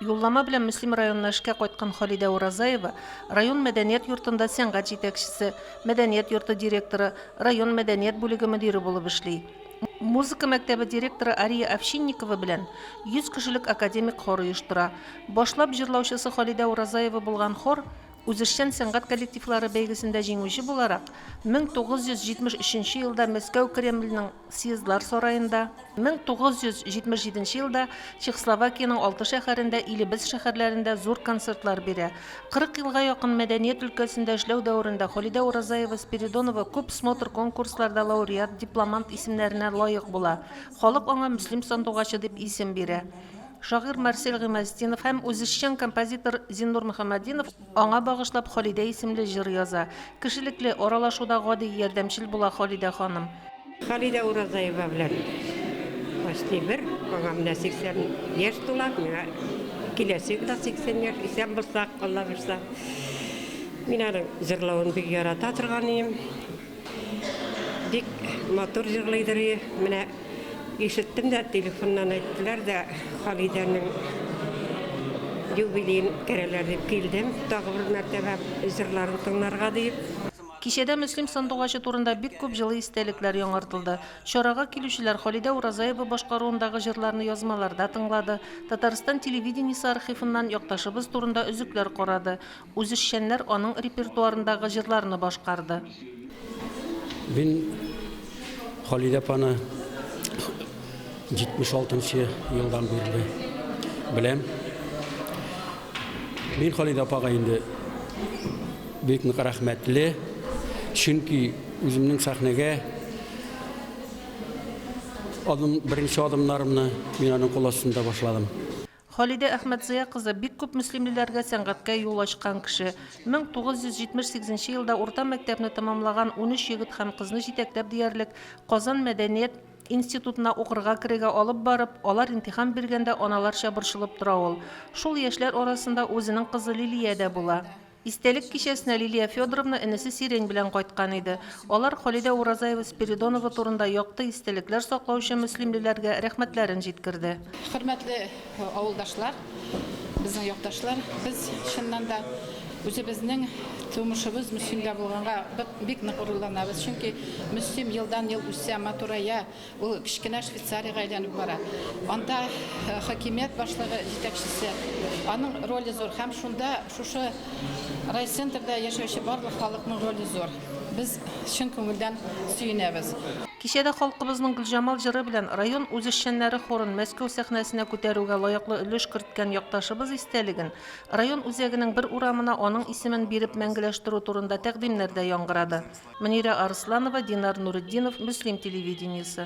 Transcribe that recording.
Юллама белән Мөслим районына эшкә кайткан Халидә Уразаева район мәдәният йортында сәнгать җитәкчесе, мәдәният йорты директоры, район мәдәният бүлеге мөдире булып эшли. Музыка мәктәбе директоры Ария Овчинникова белән 100 кешелек академик хор оештыра. Башлап җырлаучысы Халидә Уразаева булган хор Үзешчән сәнгать коллективлары бәйгесендә җиңүче буларак, 1973 елда Мәскәү Кремленең Съездлар сараенда, 1977 елда Чехословакиянең алты шәһәрендә, илебез шәһәрләрендә зур концертлар бирә. 40 елга якын мәдәният өлкәсендә эшләү дәверендә Халидә Уразаева-Спиридонова күп смотр-конкурсларда лауреат, дипломант исемнәренә лаек була. Халык аңа Мөслим сандугачы дип исем бирә. Шагыйрь Марсель Гыймазетдинов һәм үзешчән композитор Зиннур Мөхәммәтдинов аңа багышлап Халидә исемле җыр яза. Кешелекле, аралашуда гади, ярдәмчел була Халидә ханым. Халидә Уразаева белән почти бер, аңа менә 80 яшь тула, миңа киләсе елда 80 яшь, исән булсак, Алла боерса. Мин аның җырлавын бик ярата торган идем. Бик матур җырлыйдыр и. Менә ишеттем дә, телефоннан әйттеләр дә, Халидәнең юбилеен үткәрәләр дип килдем. Тагы бер мәртәбә җырларын тыңларга диеп. Кичәдә Мөслим сандугачы турында бик күп җылы истәлекләр яңартылды. Чарага килүчеләр Халидә Уразаева башкаруындагы җырларны язмаларда тыңлады, Татарстан телевидениесе архивыннан якташыбыз турында өзекләр карады, Үзешчәннәр аның репертуарындагы җырларны башкарды. Мин Халидә апаны 76 нчы елдан бирле беләм. Мин Халидә апага инде бик нык рәхмәтле, чөнки үземнең сәхнәгә адым, беренче адымнарымны мин аның кул астында башладым. Халидә Әхмәтзыя кызы бик күп мөслимлеләргә сәнгатькә юл ачкан кеше. 1978 нче елда урта мәктәпне тәмамлаган 13 егет һәм кызны җитәкләп диярлек Казан мәдәният институтына укырга керергә алып барып, алар имтихан биргәндә аналарча борчылып тора ул. Шул яшьләр арасында үзенең кызы Лилия дә була. Истәлек кичәсенә Лилия Федоровна энесе Сирень белән кайткан иде. Алар Халидә Уразаева-Спиридонова турында якты истәлекләр саклаучы мөслимлеләргә рәхмәтләрен җиткерде. Хөрмәтле авылдашлар, безнең якташлар, без чыннан да үзебезнең тумышыбыз Мөслимдә булганга бик нык горурланабыз. Чөнки Мөслим елдан-ел үсә, матурая, Ул кечкенә Швейцариягә әйләнеп бара. Анда хакимият башлыгы, җитәкчесе, аның роле зур. Һәм шунда шушы райцентрда яшәүче барлык халыкның роле зур. Без чын күңелдән сөенәбез. Кичәдә халкыбызның Гөлҗамал җыры белән район үзешчәннәре хорын Мәскәү сәхнәсенә күтәрүгә лаеклы өлеш керткән якташыбыз истәлеген район үзәгенең бер урамына аның исемен биреп мәңгеләштерү турында тәкъдимнәр дә яңгырады. Мөнирә Арсланова, Динар Нуретдинов, Мөслим телевидениесе.